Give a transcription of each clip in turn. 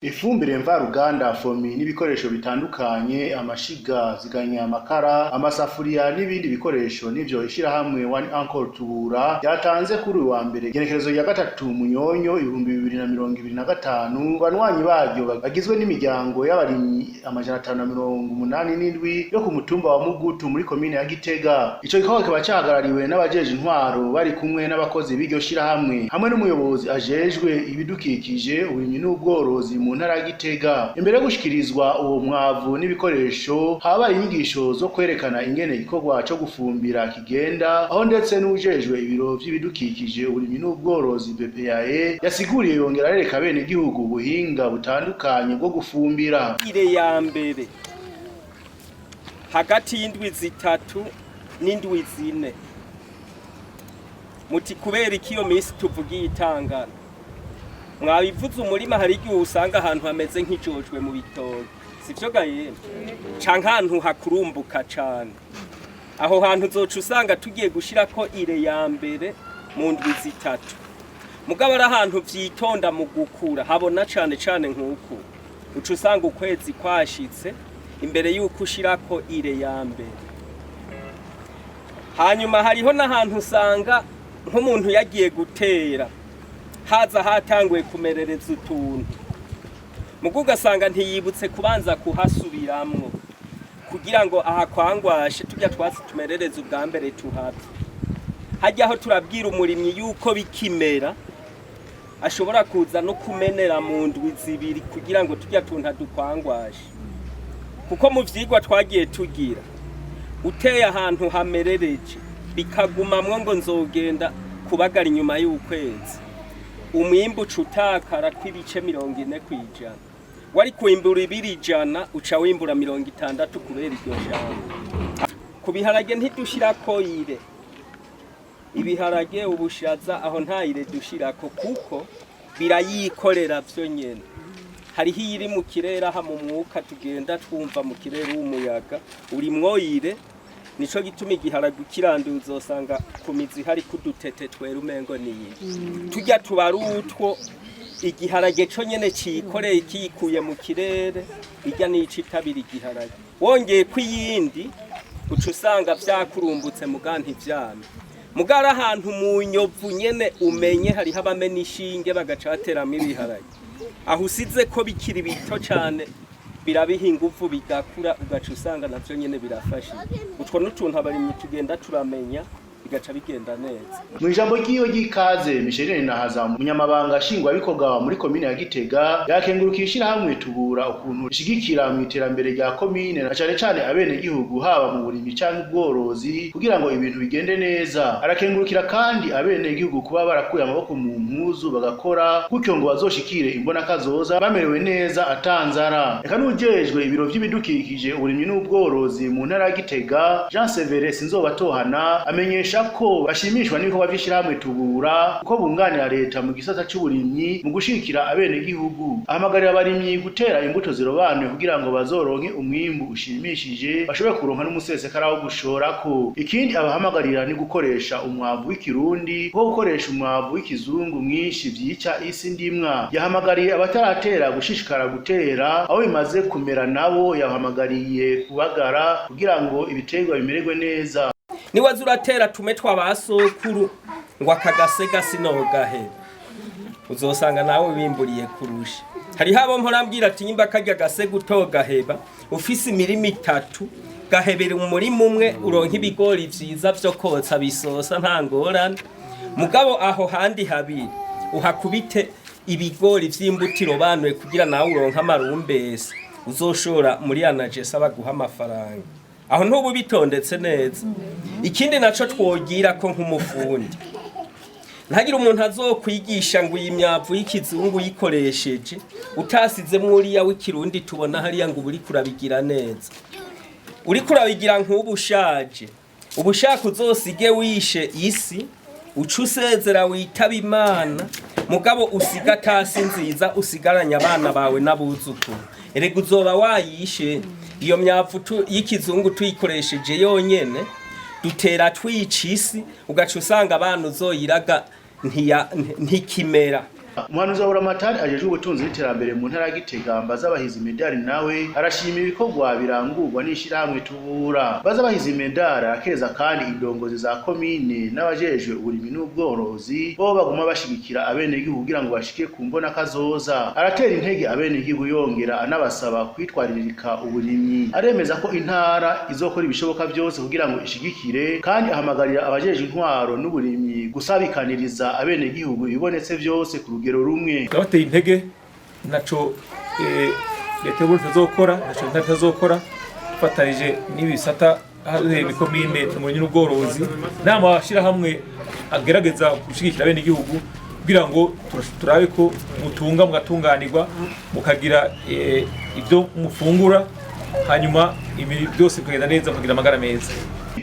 Ifumbire mvaruganda fomi n'ibikoresho bitandukanye, amashiga, ziganya amakara, amasafuriya n'ibindi bikoresho nivyo ishirahamwe One Uncle Tubura ryatanze kuri uyu wa mbere igenekerezo rya 3 Munyonyo 2025 banywanyi baryo bagizwe n'imiryango y'abarimyi 587 yo ku mutumba wa Mugutu muri komine ya Gitega. Ico gikorwa kikaba cahagarariwe n'abajeje intwaro bari kumwe n'abakozi b'iryo shirahamwe hamwe n'umuyobozi ajejwe ibidukikije, uburimyi n'ubworozi mu ntara ya Gitega. Imbere yo gushikirizwa uwo mwavu n'ibikoresho, habaye inyigisho zo kwerekana ingene igikorwa co gufumbira kigenda, aho ndetse n'uwujejwe ibiro vy'ibidukikije, uburimyi n'ubworozi BPAE yasiguriye yongera arereka abenegihugu ubuhinga butandukanye bwo gufumbira. Ire ya mbere hagati y'indwi 3 n'indwi 4. Muti kubera iki iyo minsi tuvugiye itangana? Mwabivuze, umurima hari igihe usanga ahantu hameze nk'ijojwe mu bitoki, sivyo ga yemwe? Canke ahantu hakurumbuka cane, aho hantu uzoca usanga tugiye gushirako ire ya mbere mu ndwi 3. Mugabo ari ahantu vyitonda mu gukura habona cane cane nk'uku, uca usanga ukwezi kwashitse imbere y'uko ushirako ire ya mbere. Hanyuma hariho n'ahantu usanga nk'umuntu yagiye gutera haza hatanguye kumerereza utuntu, mugo ugasanga ntiyibutse kubanza kuhasubiramwo kugira ngo ahakwangwashe turya twatsi tumerereza ubwa mbere tuhave. Hajya aho turabwira umurimyi yuko bikimera ashobora kuza no kumenera mu ndwi 2 kugira ngo turya tuntu adukwangwashe, kuko mu vyigwa twagiye tugira, uteye ahantu hamerereje bikagumamwo ngo nzogenda kubagara inyuma y'ukwezi, umwimbu uca utakara kw'ibice 40%. Wari kwimbura ibiri 100, uca wimbura 60 kubera iryo jambo. Ku biharage ntidushirako ire. Ibiharage, ubushaza, aho nta ire dushirako kuko birayikorera vyo nyene. Hariho iyiri mu kirere aha mu mwuka tugenda twumva mu kirere w'umuyaga urimwo ire. Nico gituma igiharage ukiranduye uzosanga ku mizi hariko udutete twera umengo niyi turya tuba ari utwo igiharage co nyene cikoreye kiyikuye mu kirere. Irya nico itabira igiharage, wongeye ko iyindi uca usanga vyakurumbutse muga ntivyame. Mugara ahantu mu nyovu nyene umenye hariho abamena ishinge bagaca bateramwo ibiharage, aho usize ko bikiri bito cane birabiha ingufu bigakura, ugaca usanga navyo nyene birafashije. Utwo n'utuntu abarimyi tugenda turamenya, bigaca bigenda neza. Mu ijambo ryiwe ry'ikaze, Micheline Nahaza, umunyamabanga nshingwabikorwa muri komine ya Gitega, yakengurukiye ishirahamwe Tubura ukuntu rishigikira mu iterambere rya komine na cane cane abenegihugu, haba mu burimyi canke ubworozi, kugira ngo ibintu bigende neza. Arakengurukira kandi abenegihugu kuba barakuye amaboko mu mpuzu bagakora, gutyo ngo bazoshikire imbonakazoza bamerewe neza atanzara. Eka n'uwujejwe ibiro vy'ibidukikije, uburimyi n'ubworozi mu ntara ya Gitega, Jean Severe Sinzobatohana, amenyesha ko bashimishwa n'ibikorwa vy'ishirahamwe Tubura kuko bunganira leta mu gisata c'uburimyi mu gushigikira abenegihugu. Ahamagarira abarimyi gutera imbuto zirobanuye kugira ngo bazoronke umwimbu ushimishije, bashobore kuronka n'umusesekara wo gushorako. Ikindi abahamagarira ni gukoresha umwavu w'ikirundi, kuko gukoresha umwavu w'ikizungu mwinshi vyica isi ndimwa. Yahamagariye abataratera gushishikara gutera, aho bimaze kumera nabo yahamagariye kubagara kugira ngo ibiterwa bimererwe neza. Niwaza uratera tume twabasokuru ngo akagasega sinogahera, uzosanga nawe wimburiye kurusha. Hariho abo mpora mbwira ati nyimba karya gasega utogaheba, ufise imirima 3, gahebera umurima umwe, uronka ibigori vyiza vyo kotsa bisosa, nta ngorane. Mugabo aho handi habiri uhakubite ibigori vy'imbuto irobanuye kugira nawe uronke amarumbesi uzoshora muri ANAGESSA baguha amafaranga. Aho ntubu bitondetse neza. Ikindi naco twogira ko nk'umufundi, ntagire umuntu azokwigisha ngo iyi myavu y'ikizungu uyikoresheje utasizemwo uriya w'ikirundi tubona hariya ngo uba uriko urabigira neza. Uriko urabigira nk'ubu ushaje, uba ushaka uzosige wishe isi, uca usezera witaba Imana, mugabo usiga atasi nziza usigaranye abana bawe n'abuzukuru. Erega uzoba wayishe. Iyo myavu y'ikizungu tuyikoresheje yonyene dutera twica isi, ugaca usanga abana uzoyiraga ntikimera. Umuhanuzi wa Buramatari ajejwe ubutunzi n'iterambere mu ntara ya Gitega, Mbazabahizi Medali, nawe arashima ibikorwa birangurwa n'ishirahamwe Tubura. Mbazabahizi Medali arakeza kandi indongozi za komine n'abajejwe uburimyi n'ubworozi bo baguma bashigikira abenegihugu kugira ngo bashike ku mbona kazoza. Aratera intege abenegihugu yongera anabasaba kwitwaririka uburimyi. Aremeza ko intara izokora ibishoboka byose kugira ngo ishigikire, kandi ahamagarira abajeje intwaro n'uburimyi gusabikaniriza abenegihugu ibibonetse byose ku rugero rumwe. Turabateye intege, naco leta y'Uburundi itazokora, naco intara itazokora, dufatanije n'ibisata duhereye imikomine, uburimyi n'ubworozi n'amashirahamwe agerageza gushigikira abenegihugu kugira ngo turabe ko mutunga, mugatunganirwa, mukagira ibyo mufungura, hanyuma ibi byose bikagenda neza, mukagira amagara meza.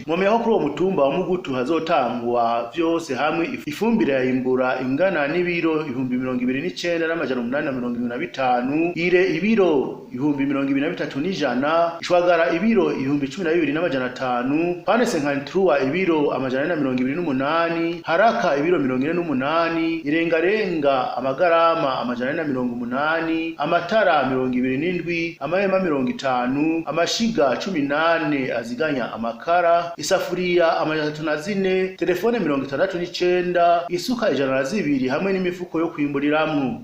Mwomenya ko kuri uwo mutumba wa Mugutu hazotangwa vyose hamwe ifumbire ya imbura ingana n'ibiro 29,875, ire ibiro 23,100, ishwagara ibiro 12,500, pane senkantrua ibiro 428, haraka ibiro 48, irengarenga amagarama 480, amatara 27, amahema 50, amashiga 18 aziganya amakara, isafuriya 304, telefone 69, isuka 102 hamwe n'imifuko yo kwimburiramwo.